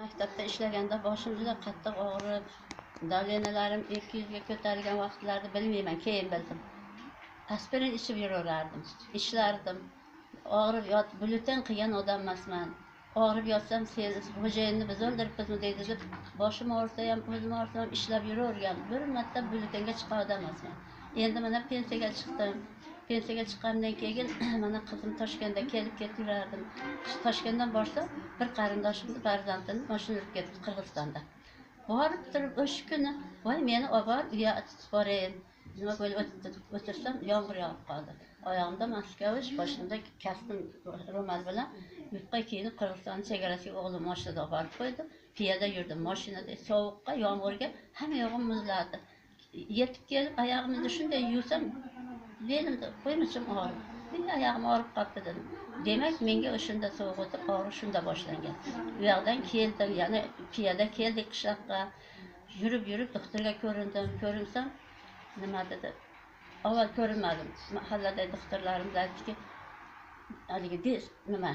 Maktabda ishlaganda boshim juda qattiq og'rib, давления larim 200 ga ko'tarilgan vaqtlarni bilmayman, keyin bildim. Aspirin ichib yuraverardim, ishlardim. Og'rib yotib, byulleten qilgan odam emasman. Og'rib yotsam, sen xo'jayinni biz o'ldiribmizmi deydi deb, boshim og'risa ham, o'zim og'risa ham ishlab yuravergan. Bir marta byulletenga chiqqan odam emasman. Endi mana pensiyaga chiqdim. Pensiyaga chiqqandan keyin mana qizim Toshkentda kelib ketib yurardim. Toshkentdan borsam, bir qarindoshimni farzandini mashina urib ketdi Qirg'izistonda. Borib turib o'sha kuni, voy meni olib bor, uyga borayin. Nima bo'lib o'tirsam, yomg'ir yog'ib qoldi. Oyog'imda maskavish, boshimda kostyum ro'mol bilan yupqa kiyinib Qirg'iziston chegarasiga o'g'lim mashinada olib borib qo'ydi. Piyoda yurdim mashinada, sovuqqa, yomg'irga hamma yog'im muzladi. Yetib kelib oyog'imni shunday yuvsam, belimda qo'ymachim og'rib. Men oyog'im og'rib qolibdi dedim. Demak, menga o'shanda sovuq o'tib, og'riq shunda boshlangan. U yoqdan keldim, yana piyoda keldik qishloqqa. Yurib-yurib doktorga ko'rindim. Ko'rinsam, nima dedi? Avval ko'rinmadim. Mahalladagi doktorlarimiz aytdiki, haligi disk nima?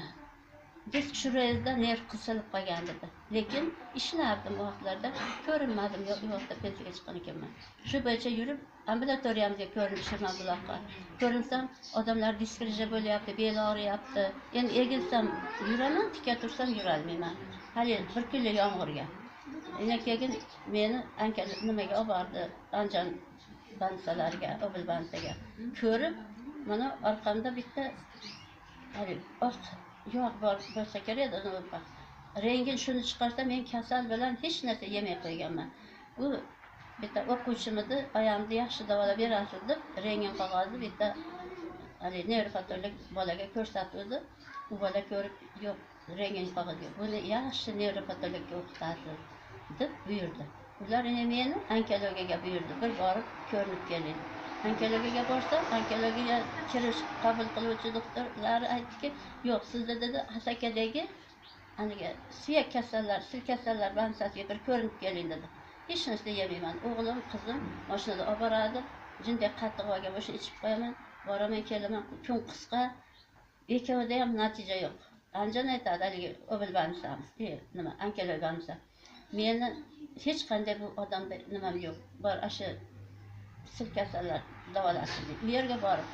Disk shurayida nerv qisilib qolgan dedi. Lekin ishlardim u vaqtlarda, ko'rinmadim, yo'q, u vaqtda pensiyaga chiqqan ekanman. Shu bo'yicha yurib ambulatoriyamizga ko'rinib Shirmanbuloqqa. Ko'rinsam, odamlar disk reja bo'lyapti, bel og'riyapti. Endi egilsam yuraman, tika tursam yurolmayman. Hali bir kunlik yomg'irga. Endi keyin meni anka nimaga olib bordi? Andijon bansalarga, obl bansaga. Ko'rib, mana orqamda bitta hali oq yog' bor bo'lsa kerak edi, uni rengin shuni chiqarsa, men kasal bilan hech narsa yemay qo'yganman. U bitta o'quvchim edi, oyog'imni yaxshi davolab berasiz deb rentgen qog'ozni bitta haligi nevropatolog bolaga ko'rsatuvdi. U bola ko'rib, yo'q, rentgen qog'ozi yo'q, buni yaxshi nevropatologga o'qitasiz deb buyurdi. Ular endi meni onkologiyaga buyurdi, bir borib ko'rinib keling. Onkologiyaga borsam, onkologiyaga kirish qabul qiluvchi doktorlar aytdiki, yo'q, sizda dedi Hasakadagi haligi suyak kasallar, sil kasallar bansasiga bir ko'rinib keling dedi. Hech narsa yemayman. O'g'lim, qizim mashinada olib boradi. Jinday qattiq olgan o'sha ichib qo'yaman, boraman, kelaman. Kun qisqa. Ikkovida ham natija yo'q. Andijon aytadi haligi obl bansamiz, nima, onkologiya bansa. Meni hech qanday bu odamda nimam yo'q. Bor o'sha sil kasallar davolasin deydi. U yerga borib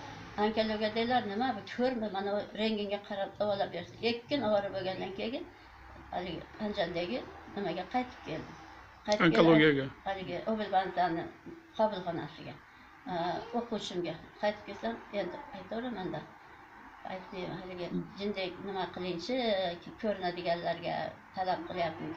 onkologiyadagilar nima bu ko'rma, mana u rentgenga qarab davolab bersin. 2 kun ovora bo'lgandan keyin haligi Andijondagi nimaga qaytib keldim. Qaytib kelib, Onkologiyaga. Haligi oblbansani qabulxonasiga. O'quvchimga qaytib kelsam, endi aytaveramanda. Aytdim, haligi jindek nima qilingchi, ko'rinadiganlarga talab qilyapmiz.